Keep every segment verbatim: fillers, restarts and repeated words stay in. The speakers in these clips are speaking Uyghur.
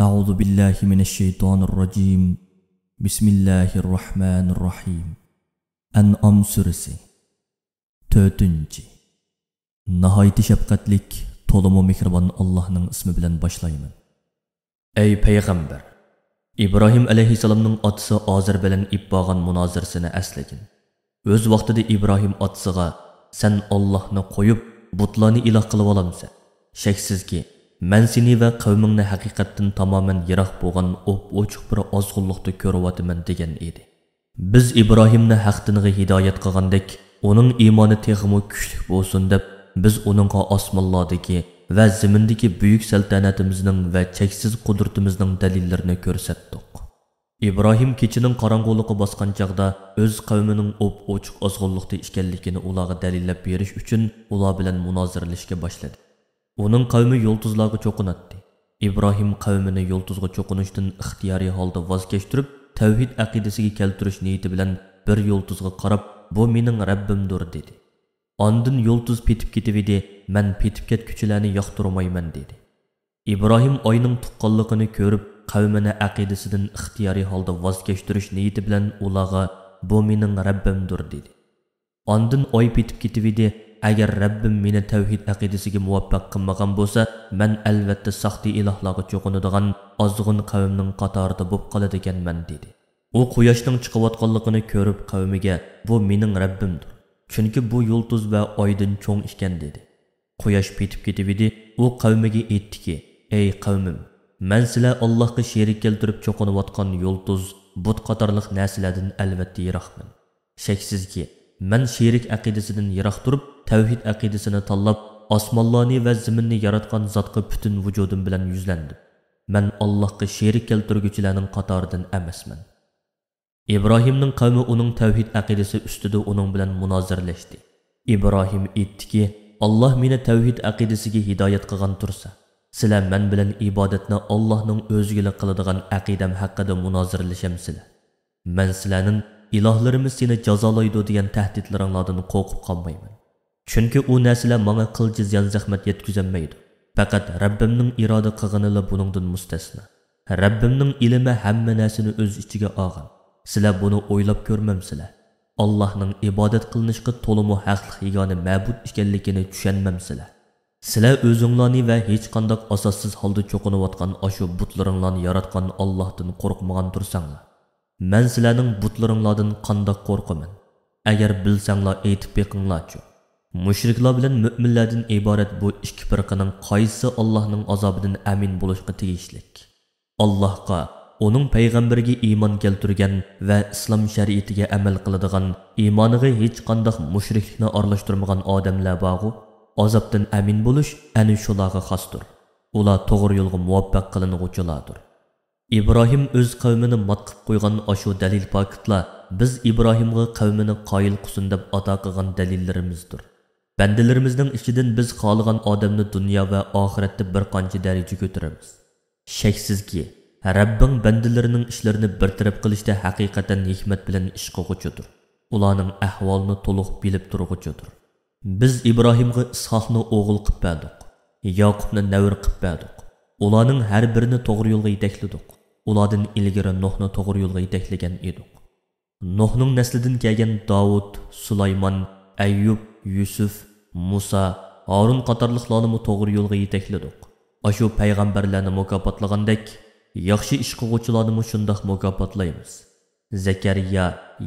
أعوذ بالله من الشيطان الرجيم. بسم الله الرحمن الرحيم. ئەنئام سۈرىسى. تۆتىنچى. ناھايىتى شەپقەتلىك، تولىمۇ مېھرىبان ئاللاھنىڭ ئىسمى بىلەن باشلايمەن. ئەي پەيغەمبەر! ئىبراھىم ئەلەيھىسسالامنىڭ ئاتىسى ئازەر بىلەن ئېلىپ بارغان مۇنازىرىسىنى ئەسلىگىن. ئۆز ۋاقتىدا ئىبراھىم ئاتىسىغا، سەن ئاللاھنى قويۇپ، بۇتلارنى ئىلاھ قىلىۋالامسەن؟ شەكسىزكى، مەن سېنى ۋە قەۋمىڭنى ھەقىقەتتىن تامامەن يىراق بولغان ئوپئوچۇق بىر ئازغۇنلۇقتا كۆرۈۋاتىمەن، دېگەن ئىدى. بىز ئىبراھىمنى ھەق دىنىغا ھىدايەت قىلغاندەك، ئۇنىڭ ئىمانى تېخىمۇ كۈچلۈك بولسۇن دەپ، بىز ئۇنىڭغا ئاسمانلاردىكى ۋە زېمىندىكى بۈيۈك سەلتەنىتىمىزنىڭ ۋە چەكسىز قۇدرىتىمىزنىڭ دەلىللىرىنى كۆرسەتتۇق. ئىبراھىم كېچىنىڭ قاراڭغۇلۇقى باسقان چاغدا ئۆز قەۋمىنىڭ ئوپئوچۇق ئازغۇنلۇقتا ئىكەنلىكىنى ئۇلارغا دەلىللەپ بېرىش ئۈچۈن ئۇلار بىلەن مۇنازىرىلىشىشكە باشلىدى. ئۇنىڭ قەۋمى يۇلتۇزلارغا چوقۇناتتى. ئىبراھىم قەۋمىنى يۇلتۇزغا چوقۇنۇشتىن ئىختىيارىي ھالدا ۋاز كەچتۈرۈپ، تەۋھىد ئەقىدىسىگە كەلتۈرۈش نىيىتى بىلەن بىر يۇلتۇزغا قاراپ، بۇ مېنىڭ رەببىمدۇر، دېدى. ئاندىن يۇلتۇز پېتىپ كېتىۋىدى، مەن پېتىپ كەتكۈچىلەرنى ياقتۇرمايمەن، دېدى. ئىبراھىم ئاينىڭ تۇغقانلىقىنى كۆرۈپ، قەۋمىنى ئەقىدىسىدىن ئىختىيارىي ھالدا ۋاز كەچتۈرۈش نىيىتى بىلەن ئۇلارغا، بۇ مېنىڭ رەببىمدۇر، دېدى. ئاندىن ئاي پېتىپ كېتىۋىدى، ئەگەر رەببىم مېنى تەۋھىد ئەقىدىسىگە مۇۋەپپەق قىلمىغان بولسا، مەن ئەلۋەتتە ساختا ئىلاھلارغا چوقۇنىدىغان ئازغۇن قەۋمنىڭ قاتارىدا بولۇپ قالىدىكەنمەن، دېدى. ئۇ قۇياشنىڭ چىقىۋاتقانلىقىنى كۆرۈپ قەۋمىگە، بۇ مېنىڭ رەببىمدۇر، چۈنكى بۇ يۇلتۇز ۋە ئايدىن چوڭ ئىكەن، دېدى. قۇياش پېتىپ كېتىۋىدى، ئۇ قەۋمىگە ئېيتتىكى، ئەي قەۋمىم، مەن سىلەر ئاللاھقا شېرىك كەلتۈرۈپ چوقۇنۇۋاتقان يۇلتۇز، بۇت قاتارلىق نەرسىلەردىن ئەلۋەتتە يىراقمەن. شەكسىزكى، مەن شېرىك ئەقىدىسىدىن يىراق تۇرۇپ، تەۋھىد ئەقىدىسىنى تاللاپ، ئاسمانلارنى ۋە زېمىننى ياراتقان زاتقا پۈتۈن ۋۇجۇدۇم بىلەن يۈزلەندىم. مەن ئاللاھقا شېرىك كەلتۈرگۈچىلەرنىڭ قاتارىدىن ئەمەسمەن. ئىبراھىمنىڭ قەۋمى ئۇنىڭ تەۋھىد ئەقىدىسى ئۈستىدە ئۇنىڭ بىلەن مۇنازىرىلەشتى. ئىبراھىم ئېيتتىكى، ئاللاھ مېنى تەۋھىد ئەقىدىسىگە ھىدايەت قىلغان تۇرسا، سىلەر مەن بىلەن ئىبادەتنى ئاللاھنىڭ ئۆزىگىلا قىلىدىغان ئەقىدەم ھەققىدە مۇنازىرىلىشەمسىلەر؟ مەن سىلەرنىڭ ئىلاھلىرىمىز سېنى جازالايدۇ دېگەن تەھدىتلىرىڭلاردىن قورقۇپ قالمايمەن. چۈنكى ئۇ نەرسىلەر ماڭا قىلچە زىيان-زەخمەت يەتكۈزەلمەيدۇ. پەقەت رەببىمنىڭ ئىرادە قىلغىنىلا بۇنىڭدىن مۇستەسنا. رەببىمنىڭ ئىلمى ھەممە نەرسىنى ئۆز ئىچىگە ئالغان. سىلەر بۇنى ئويلاپ كۆرمەمسىلەر؟ ئاللاھنىڭ ئىبادەت قىلىنىشقا تولىمۇ ھەقلىق يېگانە مەبۇد ئىكەنلىكىنى چۈشەنمەمسىلەر؟ سىلەر ئۆزۈڭلارنى ۋە ھېچقانداق ئاساسسىز ھالدا چوقۇنۇۋاتقان ئاشۇ بۇتلىرىڭلارنى ياراتقان ئاللاھتىن قورقمىغان تۇرساڭلار، مەن سىلەرنىڭ بۇتلىرىڭلاردىن قانداق قورقىمەن؟ ئەگەر بىلسەڭلار ئېيتىپ بېقىڭلارچۇ، مۇشرىكلار بىلەن مۆمىنلەردىن ئىبارەت بۇ ئىككى پىرقىنىڭ قايسىسى ئاللاھنىڭ ئازابىدىن ئەمىن بولۇشقا تېگىشلىك؟ ئاللاھقا، ئۇنىڭ پەيغەمبىرىگە ئىمان كەلتۈرگەن ۋە ئىسلام شەرىئىتىگە ئەمەل قىلىدىغان، ئىمانىغا ھېچقانداق مۇشرىكلىكنى ئارىلاشتۇرمىغان ئادەملەر بارغۇ، ئازابتىن ئەمىن بولۇش ئەنە شۇلارغا خاستۇر. ئۇلار توغرا يولغا مۇۋەپپەق قىلىنغۇچىلاردۇر. ئىبراھىم ئۆز قەۋمىنى مات قىلىپ قويغان ئاشۇ دەلىل پاكىتلار بىز ئىبراھىمغا قەۋمىنى قايىل قىلسۇن دەپ ئاتا قىلغان دەلىللىرىمىزدۇر. بەندىلىرىمىزنىڭ ئىچىدىن بىز خالىغان ئادەمنى دۇنيا ۋە ئاخىرەتتە بىر قانچە دەرىجە كۆتۈرىمىز. شەكسىزكى، رەببىڭ بەندىلىرىنىڭ ئىشلىرىنى بىر تەرەپ قىلىشتا ھەقىقەتەن ھېكمەت بىلەن ئىش قىلغۇچىدۇر. ئۇلارنىڭ ئەھۋالىنى تولۇق بىلىپ تۇرغۇچىدۇر. بىز ئىبراھىمغا ئىسھاقنى ئوغۇل قىلىپ بەردۇق، ياقۇپنى نەۋرە قىلىپ بەردۇق. ئۇلارنىڭ ھەر بىرىنى توغرا يولغا يېتەكلىدۇق. ئۇلاردىن ئىلگىرى نۇھنى توغرا يولغا يېتەكلىگەن ئىدۇق. نۇھنىڭ نەسلىدىن كەلگەن داۋۇت، سۇلايمان، ئەييۇب، يۈسۈپ، مۇسا، ھارۇن قاتارلىقلارنىمۇ توغرا يولغا يېتەكلىدۇق. ئاشۇ پەيغەمبەرلەرنى مۇكاپاتلىغاندەك، ياخشى ئىش قىلغۇچىلارنىمۇ شۇنداق مۇكاپاتلايمىز. زەكەرىيا،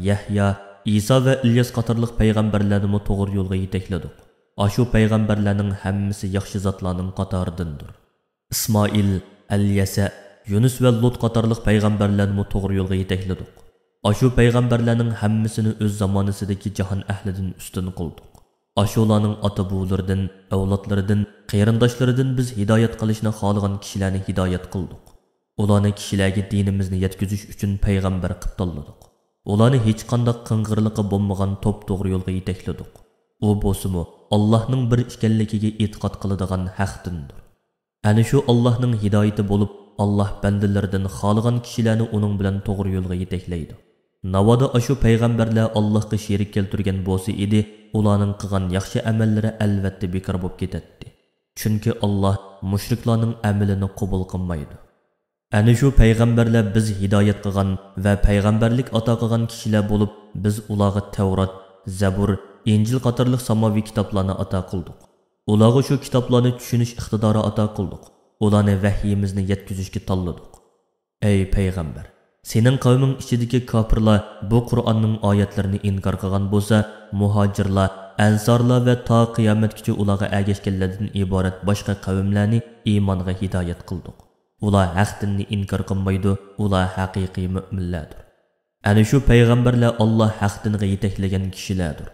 يەھيا، ئىسا ۋە ئىلياس قاتارلىق پەيغەمبەرلەرنىمۇ توغرا يولغا يېتەكلىدۇق. ئاشۇ پەيغەمبەرلەرنىڭ ھەممىسى ياخشى زاتلارنىڭ قاتارىدىندۇر. ئىسمائىل، ئەليەسە، يۇنۇس ۋە لۇت قاتارلىق پەيغەمبەرلەرنىمۇ توغرا يولغا يېتەكلىدۇق. ئاشۇ پەيغەمبەرلەرنىڭ ھەممىسىنى ئۆز زامانىسىدىكى جاھان ئەھلىدىن ئۈستۈن قىلدۇق. ئاشۇلارنىڭ ئاتا-بوۋىلىرىدىن، ئەۋلادلىرىدىن، قېرىنداشلىرىدىن بىز ھىدايەت قىلىشنى خالىغان كىشىلەرنى ھىدايەت قىلدۇق. ئۇلارنى كىشىلەرگە دىنىمىزنى يەتكۈزۈش ئۈچۈن پەيغەمبەر قىلىپ تاللىدۇق. ئۇلارنى ھېچقانداق قىڭغىرلىقى بولمىغان توپتوغرا يولغا يېتەكلىدۇق. ئۇ بولسىمۇ ئاللاھنىڭ بىر ئىكەنلىكىگە ئېتىقاد قىلىدىغان ھەق دىندۇر. ئەنە شۇ ئاللاھنىڭ ھىدايىتى بولۇپ، ئاللاھ بەندىلىرىدىن خالىغان كىشىلەرنى ئۇنىڭ بىلەن توغرا يولغا يېتەكلەيدۇ. ناۋادا ئاشۇ پەيغەمبەرلەر ئاللاھقا شېرىك كەلتۈرگەن بولسا ئىدى، ئۇلارنىڭ قىلغان ياخشى ئەمەللىرى ئەلۋەتتە بىكار بولۇپ كېتەتتى. چۈنكى ئاللاھ مۇشرىكلارنىڭ ئەمىلىنى قوبۇل قىلمايدۇ. ئەنە شۇ پەيغەمبەرلەر بىز ھىدايەت قىلغان ۋە پەيغەمبەرلىك ئاتا قىلغان كىشىلەر بولۇپ، بىز ئۇلارغا تەۋرات، زەبۇر، ئىنجىل قاتارلىق ساماۋىي كىتابلارنى ئاتا قىلدۇق. ئۇلارغا شۇ كىتابلارنى چۈشىنىش ئىقتىدارى ئاتا قىلدۇق. ئۇلارنى ۋەھيىمىزنى يەتكۈزۈشكە تاللىدۇق. ئەي پەيغەمبەر، سېنىڭ قەۋمىڭ ئىچىدىكى كاپىرلار بۇ قۇرئاننىڭ ئايەتلىرىنى ئىنكار قىلغان بولسا، مۇھاجىرلار، ئەنسارلار ۋە تا قىيامەتكىچە ئۇلارغا ئەگەشكەنلەردىن ئىبارەت باشقا قەۋملەرنى ئىمانغا ھىدايەت قىلدۇق. ئۇلار ھەق دىننى ئىنكار قىلمايدۇ، ئۇلار ھەقىقىي مۆمىنلەردۇر. ئەنە شۇ پەيغەمبەرلەر ئاللا ھەق دىنىغا يېتەكلىگەن كىشىلەردۇر.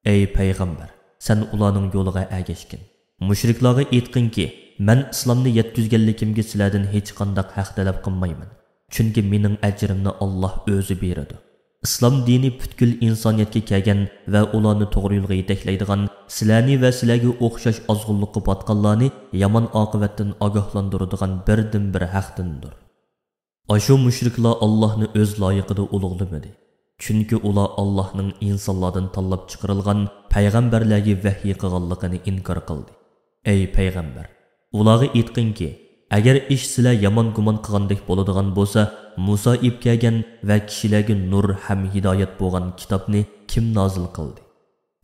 ئەي پەيغەمبەر، سەن ئۇلارنىڭ يولىغا ئەگەشكىن. مۇشرىكلارغا ئېيتقىنكى، مەن ئىسلامنى يەتكۈزگەنلىكىمگە سىلەردىن ھېچقانداق ھەق تەلەپ قىلمايمەن. چۈنكى مېنىڭ ئەجرىمنى ئاللا ئۆزى بېرىدۇ. ئىسلام دىنى پۈتكۈل ئىنسانىيەتكە كەلگەن ۋە ئۇلارنى توغرا يولغا يېتەكلەيدىغان، سىلەرنى ۋە سىلەرگە ئوخشاش ئازغۇنلۇققا پاتقانلارنى يامان ئاقىۋەتتىن ئاگاھلاندۇرىدىغان بىردىنبىر ھەق دىندۇر. ئاشۇ مۇشرىكلار ئاللاھنى ئۆز لايىقىدا ئۇلۇغلىمىدى. چۈنكى ئۇلار ئاللاھنىڭ ئىنسانلاردىن تاللاپ چىقىرىلغان پەيغەمبەرلەرگە ۋەھيى قىلغانلىقىنى ئىنكار قىلدى. ئەي پەيغەمبەر، ئۇلارغا ئېيتقىنكى، ئەگەر ئىش سىلەر يامان گۇمان قىلغاندەك بولىدىغان بولسا، مۇسا ئېلىپ كەلگەن ۋە كىشىلەرگە نۇر ھەم ھىدايەت بولغان كىتابنى كىم نازىل قىلدى؟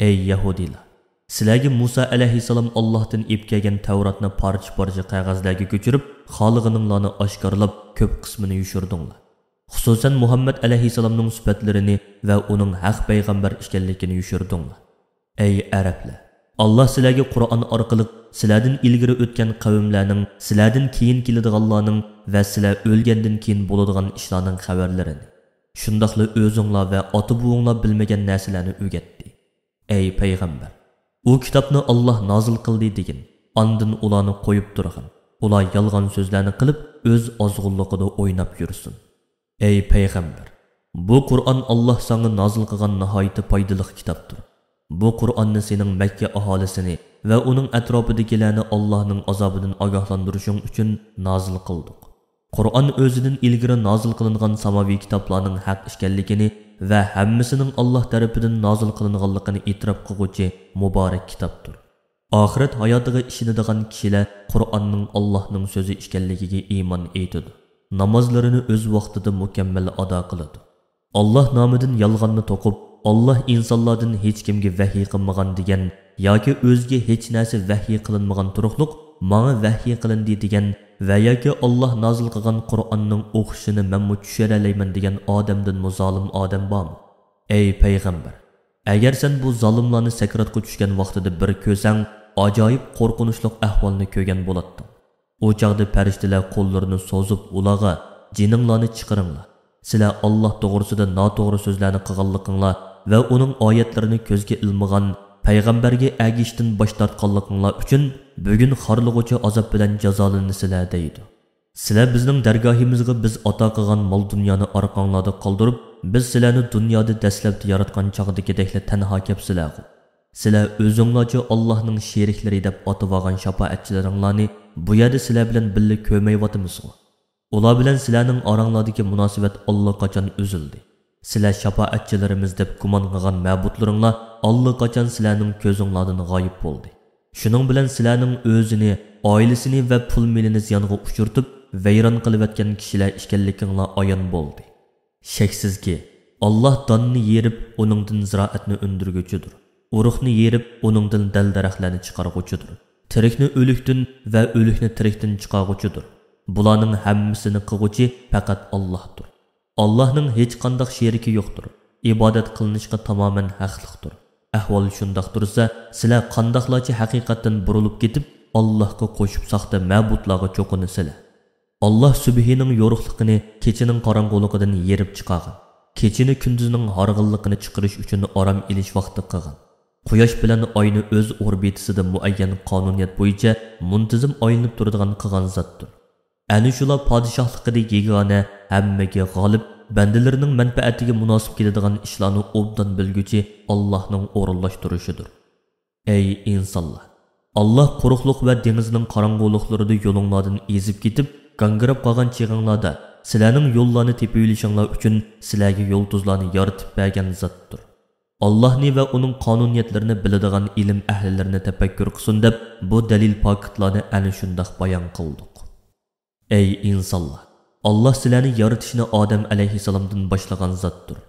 ئەي يەھۇدىيلار! سىلەرگە مۇسا ئەلەيھىسسالام ئاللاھتىن ئېلىپ كەلگەن تەۋراتنى پارچە-پارچە قەغەزلەرگە كۆچۈرۈپ، خالىغىنىڭلارنى ئاشكارىلاپ، كۆپ قىسمىنى يوشۇردۇڭلار. خۇسۇسەن، مۇھەممەد ئەلەيھىسسالامنىڭ سۈپەتلىرىنى ۋە ئۇنىڭ ھەق پەيغەمبەر ئىكەنلىكىنى يوشۇردۇڭلار. ئەي ئەرەبلەر! ئاللا سىلەرگە قۇرئان ئارقىلىق سىلەردىن ئىلگىرى ئۆتكەن قەۋملەرنىڭ، سىلەردىن كېيىن كېلىدىغانلارنىڭ ۋە سىلەر ئۆلگەندىن كېيىن بولىدىغان ئىشلارنىڭ خەۋەرلىرىنى، شۇنداقلا ئۆزۈڭلار ۋە ئاتا-بوۋاڭلار بىلمىگەن نەرسىلەرنى ئۆگەتتى. ئەي پەيغەمبەر، ئۇ كىتابنى ئاللا نازىل قىلدى دېگىن، ئاندىن ئۇلارنى قويۇپ تۇرغىن. ئۇلار يالغان سۆزلەرنى قىلىپ، ئۆز ئازغۇنلۇقىدا ئويناپ يۈرسۇن. ئەي پەيغەمبەر، بۇ قۇرئان ئاللا ساڭا نازىل قىلغان ناھايىتى پايدىلىق كىتابتۇر. بۇ قۇرئاننى سېنىڭ مەككە ئاھالىسىنى ۋە ئۇنىڭ ئەتراپىدىكىلەرنى ئاللانىڭ ئازابىدىن ئاگاھلاندۇرۇشۇڭ ئۈچۈن نازىل قىلدۇق. قۇرئان ئۆزىدىن ئىلگىرى نازىل قىلىنغان ساماۋىي كىتابلارنىڭ ھەق ئىكەنلىكىنى ۋە ھەممىسىنىڭ ئاللا تەرىپىدىن نازىل قىلىنغانلىقىنى ئېتىراپ قىلغۇچى مۇبارەك كىتابتۇر. ئاخىرەت ھاياتىغا ئىشىنىدىغان كىشىلەر قۇرئاننىڭ ئاللاھنىڭ سۆزى ئىكەنلىكىگە ئىمان ئېيتىدۇ، نامازلىرىنى ئۆز ۋاقتىدا مۇكەممەل ئادا قىلىدۇ. ئاللا نامىدىن يالغاننى توقۇپ، ئاللا ئىنسانلاردىن ھېچكىمگە ۋەھىي قىلمىغان دېگەن ياكى ئۆزىگە ھېچ نەرسە ۋەھىي قىلىنمىغان تۇرۇقلۇق ماڭا ۋەھىي قىلىندى دېگەن ۋە ياكى ئاللا نازىل قىلغان قۇرئاننىڭ ئوخشىشىنى مەنمۇ چۈشۈرەلەيمەن دېگەن ئادەمدىنمۇ زالىم ئادەم بارمۇ؟ ئەي پەيغەمبەر! ئەگەر سەن بۇ زالىملارنى سەكراتقا چۈشكەن ۋاقتىدا بىر كۆرسەڭ، ئاجايىپ قورقۇنچلۇق ئەھۋالنى كۆرگەن بولاتتىڭ. ئۇ چاغدا پەرىشتىلەر قوللىرىنى سوزۇپ ئۇلارغا، جېنىڭلارنى چىقىرىڭلار. سىلەر ئاللا توغرىسىدا ناتوغرا سۆزلەرنى قىلغانلىقىڭلار ۋە ئۇنىڭ ئايەتلىرىنى كۆزگە ئىلمىغان، پەيغەمبەرگە ئەگىشىشتىن باش تارتقانلىقىڭلار ئۈچۈن بۈگۈن خارلىغۇچى ئازاب بىلەن جازالىنىسىلەر دەيدۇ. سىلەر بىزنىڭ دەرگاھىمىزغا بىز ئاتا قىلغان مال-دۇنيانى ئارقاڭلاردا قالدۇرۇپ، بىز سىلەرنى دۇنيادا دەسلەپتە ياراتقان چاغدىكىدەكلا تەنھا كەپسىلەرغۇ؟ سىلەر ئۆزۈڭلارچۇ ئاللاھنىڭ شېرىكلىرى دەپ ئاتىۋالغان شاپائەتچىلىرىڭلارنى بۇ يەردە سىلەر بىلەن بىللە كۆرمەيۋاتىمىزغۇ؟ ئۇلار بىلەن سىلەرنىڭ ئاراڭلاردىكى مۇناسىۋەت ئاللىقاچان ئۈزۈلدى. سىلەر شاپائەتچىلىرىمىز دەپ گۇمان قىلغان مەبۇدلىرىڭلار ئاللىقاچان سىلەرنىڭ كۆزۈڭلاردىن غايىب بولدى. شۇنىڭ بىلەن سىلەرنىڭ ئۆزىنى، ئائىلىسىنى ۋە پۇل-مېلىنى زىيانغا ئۇچرىتىپ، ۋەيران قىلىۋەتكەن كىشىلەر ئىكەنلىكىڭلار ئايان بولدى. شەكسىزكى، ئاللا داننى يېرىپ، ئۇنىڭدىن زىرائەتنى ئۈندۈرگۈچىدۇر. ئۇرۇقنى يېرىپ، ئۇنىڭدىن دەل-دەرەخلەرنى چىقارغۇچىدۇر. تىرىكنى ئۆلۈكتىن ۋە ئۆلۈكنى تىرىكتىن چىقارغۇچىدۇر. بۇلارنىڭ ھەممىسىنى قىلغۇچى پەقەت ئاللاھتۇر. ئاللاھنىڭ ھېچقانداق شېرىكى يوقتۇر. ئىبادەت قىلىنىشقا تامامەن ھەقلىقتۇر. ئەھۋال شۇنداق تۇرسا، سىلەر قانداقلارچە ھەقىقەتتىن بۇرۇلۇپ كېتىپ، ئاللاھقا قوشۇپ ساختا مەبۇدلارغا چوقۇنىسىلەر؟ ئاللاھ سۈبھىنىڭ يورۇقلۇقىنى كېچىنىڭ قاراڭغۇلۇقىدىن يېرىپ چىقارغان، كېچىنى كۈندۈزنىڭ ھارغىنلىقىنى چىقىرىش ئۈچۈن ئارام ئېلىش ۋاقتى قىلغان، قۇياش بىلەن ئاينى ئۆز ئوربىتىسىدا مۇئەييەن قانۇنىيەت بويىچە مۇنتىزىم ئايلىنىپ تۇرىدىغان قىلغان زاتتۇر. ئەنە شۇلار پادىشاھلىقىدا يېگانە، ھەممىگە غالىب، بەندىلىرىنىڭ مەنپەئەتىگە مۇناسىپ كېلىدىغان ئىشلارنى ئوبدان بىلگۈچى ئاللاھنىڭ ئورۇنلاشتۇرۇشىدۇر. ئەي ئىنسانلار! ئاللاھ قۇرۇقلۇق ۋە دېڭىزنىڭ قاراڭغۇلۇقلىرىدا يولۇڭلاردىن ئېزىپ كېتىپ، گاڭگىراپ قالغان چېغىڭلاردا سىلەرنىڭ يوللارنى تېپىۋېلىشىڭلار ئۈچۈن سىلەرگە يۇلتۇزلارنى يارىتىپ بەرگەن زاتتۇر. ئاللاھنى ۋە ئۇنىڭ قانۇنىيەتلىرىنى بىلىدىغان ئىلىم ئەھلىلىرىنى تەپەككۇر قىلسۇن دەپ، بۇ دەلىل پاكىتلارنى ئەنە شۇنداق بايان قىلدۇق. ئەي ئىنسانلار! ئاللاھ سىلەرنى يارىتىشنى ئادەم ئەلەيھىسسالامدىن باشلىغان زاتتۇر.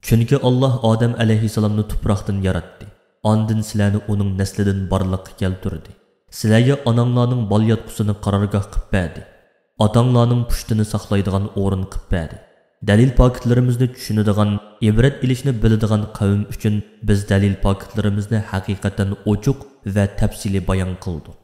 چۈنكى ئاللاھ ئادەم ئەلەيھىسسالامنى تۇپراقتىن ياراتتى. ئاندىن سىلەرنى ئۇنىڭ نەسلىدىن بارلىققا كەلتۈردى. سىلەرگە ئاناڭلارنىڭ بالىياتقۇسىنى قارارگاھ قىپ بەردى. ئاتاڭلارنىڭ پۇشتىنى ساقلايدىغان ئورۇن قىپ بەردى. دەلىل پاكىتلىرىمىزنى چۈشىنىدىغان، ئىبرەت ئېلىشنى بىلىدىغان قەۋم ئۈچۈن بىز دەلىل پاكىتلىرىمىزنى ھەقىقەتەن ئوچۇق ۋە تەپسىلىي بايان قىلدۇق.